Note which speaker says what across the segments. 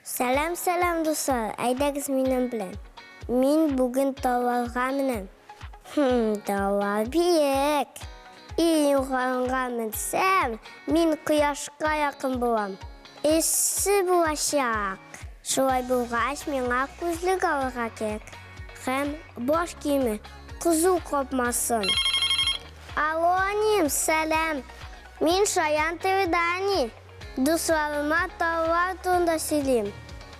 Speaker 1: Сәлам, сәлам, дуслар, әйдәгез минем белән. Мин бүген тауларга менәм. Хм, таулар биек. Иң югарыга менсәм, мин кояшка якын булам. Эссе булачак. Шулай булгач, миңа күзлек алырга кирәк. Һәм баш киеме кызу капмасын. Алло, әнием, сәлам. Мин Шаян ТВда, әни. Дусларыма таулар турында сөйлим.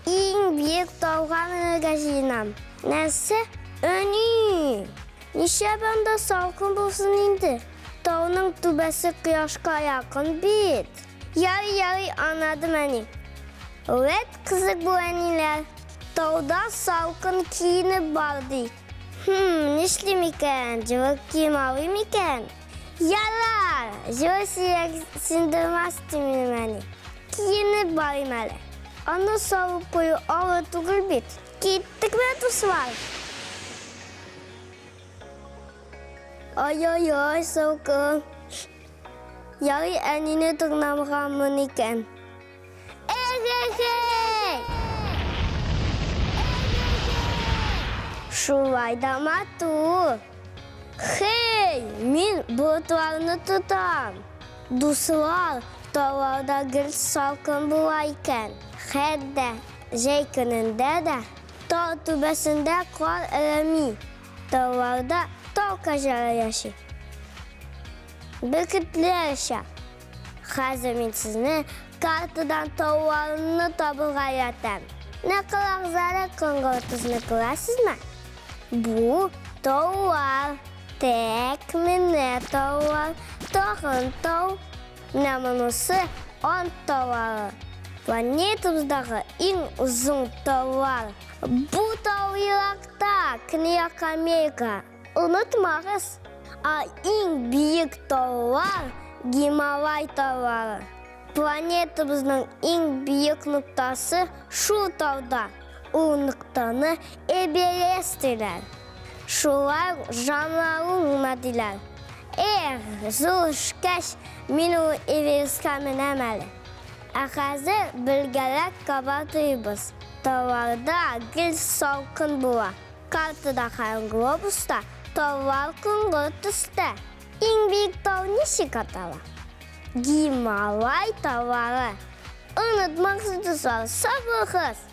Speaker 1: Иң биек тауга менергә җыенам. Нәрсә? Әни! Нишләп анда салкын булсын инде? Тауның түбәсе кояшка якын бит. Ярый, ярый, аңладым, әни. Вәт кызык бу әниләр. Тауда салкын киенеп бар, ди. Хм, нишлим икән? Җылы кием алыйм икән? Ярар, җылы сөяк сындырмас ди минем әни. Киенеп барыйм әле. Аны салып кую авыр түгел бит. Киттекме, дуслар? Ай-ай-ай, салкын. Ярый әнине тыңламаганмын икән. Эх-эх-эх! Шулай да матур. Хей, мин болытларны тотам. Дуслар, тауларда гел салкын була икән. Хәтта җәй көнендә дә тау түбәсендә кар эреми. Тауларда тау кәҗәләре яши. Бөркетләр оча. Хәзер мин сезне картадан тауларны табырга өйрәтәм. Нәкылакзары коңгыр төсне күрәсезме? Бу таулар. Тәк, менә таулар. Тагын тау. Менә монысы Анд таулары. Планетабыздагы иң озын таулар. Бу тау еракта, Көньяк Америка. Онытмагыз, ә иң биек таулар, Гималай таулары. Планетабызның иң биек ноктасы шул тауда. Ул ноктаны Эверест диләр. Шулай ук Джомолунгма диләр. Эх, зур эшкәч, мин ул Эверестка менәм әле. Ә хәзер бергәләп кабатлыйбыз. Тауларда гел салкын була. Картада һәм глобуста таулар коңгырт төстә. Иң биек тау ничек атала? Гималай таулары. Онытмагыз, дуслар, сау булыгыз!